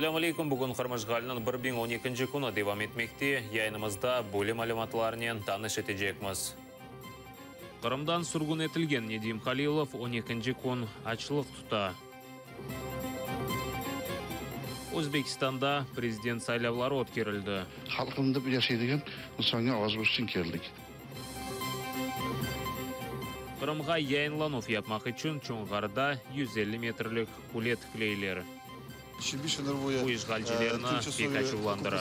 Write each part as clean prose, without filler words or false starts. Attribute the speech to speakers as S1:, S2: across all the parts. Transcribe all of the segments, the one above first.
S1: Selâm aleyküm, bugün Qırım işğaliniñ 1012-nci künü devam etmekte. Yayınımızda böyle malümatlarnen tanış etecekmiz. Qırımdan sürgün etilgen Nedim Halilov on ekinci kün açlıq tuta. Özbekistanda prezident saylavları ötkerildi.
S2: Halqım dep yaşaydigan insanga avaz beriş içün keldik.
S1: Qırımğa yayınlanuv yapmaq içün Çonğarda 150 metrlik qule tikleyler. Bu işğalcilerni pek açuvlandıra.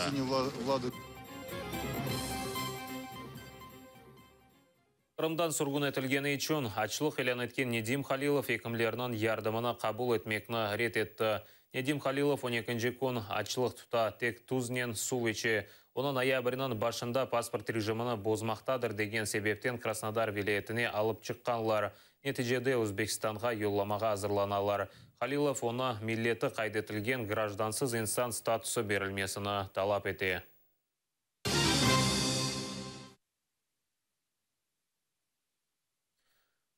S1: Qırımdan sürgün etilgeni içün açlıq ilân etken Nedim Halilov ekimlerniñ yardımını qabul etmekni red etti. Nedim Halilov on ekinci kün açlıq tuta, tek tuznen suv içe. Onı noyabrniñ başında pasport rejimini bozmaqtadır degen sebepten Krasnodar vilâyetine alıp çıqqanlar. Neticede Özbekistanğa yollamağa azırlanalar. Halilov onı milleti qayd etilgen grajdansız insan statusı berilmesini talap ete.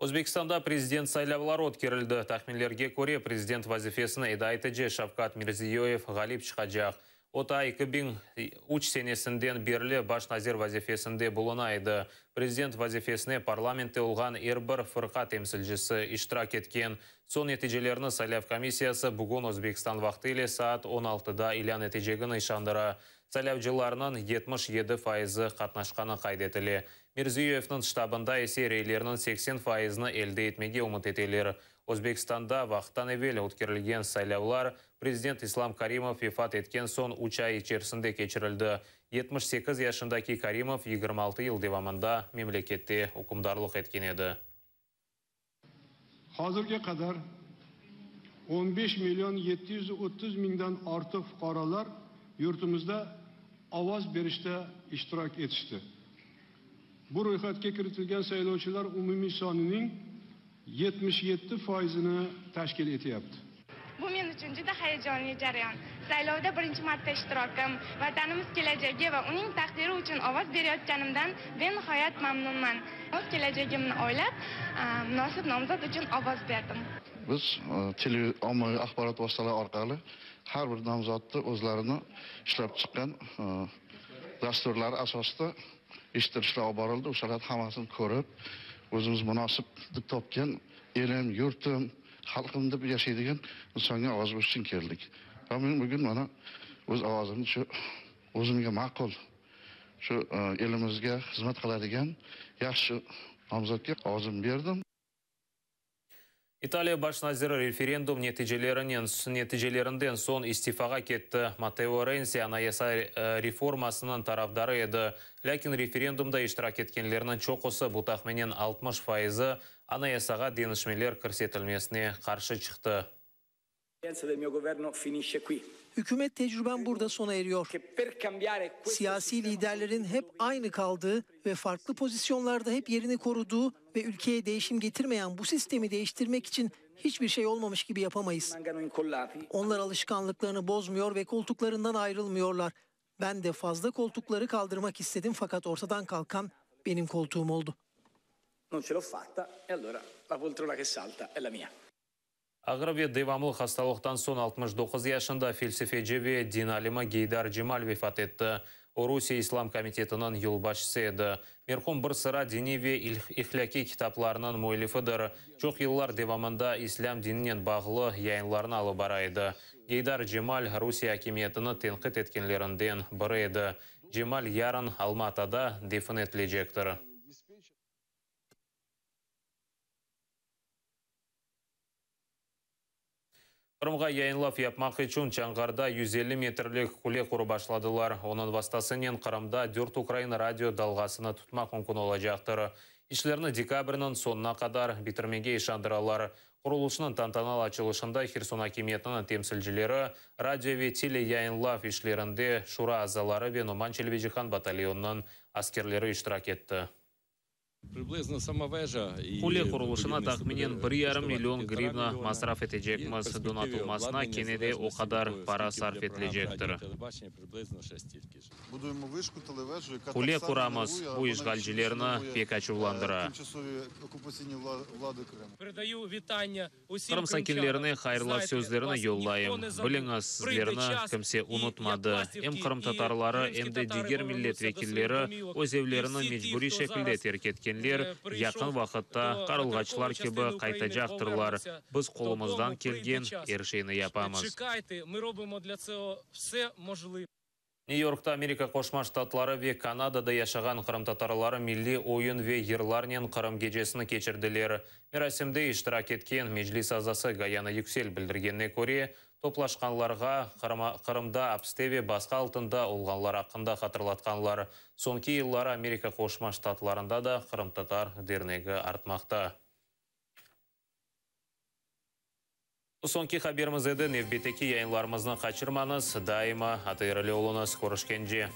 S1: Özbekistanda prezident saylavları ötkerildi. Tahminlerge köre, prezident vazifesini eda etici Şavkat Mirziyoyev ğalip çıqacaq. O taa 2003 senesinden berli baş nazir vazifesinde buluna edi. Prezident vazifesine parlamentte olğan er bir fırqa temsilcisi iştirak etken. Soñ neticelerni saylav komissiyası bugün Özbekistan vaqtı ile saat on altıda ilân etecegini işandıra. Saylavcılarnıñ 77 fayızı qatnaşqanı qayd etile. Mirziyoyevniñ ştabında ise reylerniñ 80 fayızını elde etmege ümüt eteler. Özbekistanda vaqıttan evel ötkerilgen saylavlar prezident İslam Karimov vefat etken soñ üç ay içerisinde keçirildi. 78 yaşındaki Karimov 26 yıl devamında memlekette ükümdarlıq etken edi.
S3: Hozirga qadar 15 million 730 mingdan ortiq fuqarolar yurtimizda ovoz berishda ishtirok etishdi. Bu ro'yxatga kiritilgan saylovchilar umumiy sonining 77 foizini tashkil etyapti.
S4: Bu men içün juda hayajonli jarayon. Saylovda birinci marta ishtirokim, Vatanimiz kelajagi va uning taqdiri uchun ovoz berayotganimdan benihoyat mamnunman. O'z kelajagimni o'ylab, munosib nomzod uchun ovoz berdim.
S2: Biz ommaviy axborot vositalari orqali har bir nomzodni o'zlarini ishlab chiqqan dasturlari asosida eshittirishlar olib borildi. O'shalarni hammasini ko'rib, o'zimiz munosib deb topgan elim, yurtim, xalqim deb yashaydigan insonga ovoz berish uchun keldik. Va men bugun mana o'z ovozimni shu o'zimga ma'qul, shu elimizga xizmat qiladigan yaxshi nomzodga ovozimni berdim.
S1: İtaliya baş naziri referendum neticelerinden soñ istifağa ketti. Matteo Renzi anayasa reformasınıñ tarafdarı edi. Lâkin referendumda iştirak etkenlerniñ çoqusı, bu tahminen 60 fayızı, anayasağa deñişmeler kirsetilmesine qarşı çıqtı.
S5: Hükümet tecrübem burada sona eriyor. Siyasi liderlerin hep aynı kaldığı ve farklı pozisyonlarda hep yerini koruduğu ve ülkeye değişim getirmeyen bu sistemi değiştirmek için hiçbir şey olmamış gibi yapamayız. Onlar alışkanlıklarını bozmuyor ve koltuklarından ayrılmıyorlar. Ben de fazla koltukları kaldırmak istedim fakat ortadan kalkan benim koltuğum oldu.
S6: Non ce l'ho fatta e allora la poltrona che salta è la mia.
S1: Ağır ve devamlı hastalıqtan soñ 69 yaşında felsefeci ve din alimi Geydar Cemal vefat etti. O, Rusiye İslam komitetiniñ yolbaşçısı edi. Merhum bir sıra diniy ve ihlâqiy kitaplarnıñ müellifidir. Çoq yıllar devamında islâm dininen bağlı yayınlarnı alıp bara edi. Geydar Cemal Rusiye akimiyetini tenqit etkenlerinden biri edi. Cemal yarın Alma-Atada defin etilecektir. Qırımğa yayınlav yapmaq içün Çanğarda 150 metrlik qule qurıp başladılar. Onıñ vastasınen Qırımda dört ukrain radio dalğasını tutmaq mümkün olacaqtır. İşlerni dekabrniñ soñuna qadar bitirmege işandıralar. Qurulışnıñ tantanalı açılışında Herson akimiyetiniñ temsilcileri, radio ve teleyayınlav işlerinde şura azaları ve Noman Çelebicihan batalyonınıñ askerleri iştirak etti. Qule qurulışına tahminen bir yarım million grivna masraf etecekmiz, donatılmasına kene de o qadar para sarf etilecektir. Qule quramız, bu işğalcilerni pek açuvlandıra. Qırım sakinlerine hayırlav sözlerini yollayım. Biliñiz, sizlerni kimse unutmadı. Em qırımtatarları, em de diger millet vekilleri öz evlerini mecburiy şekilde terk etkenler, yaqın vaqıtta qarılğaçlar kibi qaytacaqtırlar. Biz qolumızdan kelgen er şeyni yapamız. New-Yorkta Amerika Qoşma Ştatları ve Kanadada yaşağan qırımtatarları milliy oyun ve yırlarnen Qırım gecesini keçirdiler. Merasimde iştirak etken Meclis azası Gayana Yüksel bildirgenine köre, toplaşqanlarğa Qırımda apiste ve basqı altında olğanlar aqqında hatırlatqanlar. Soñki yılları Amerika Qoşma Ştatlarında da qırımtatar dernegi artmaqta. Bu soñki haberimiz edi. Nevbetteki yayınlarımıznı qaçırmañız. Daima ATR ile oluñız. Körüşkence.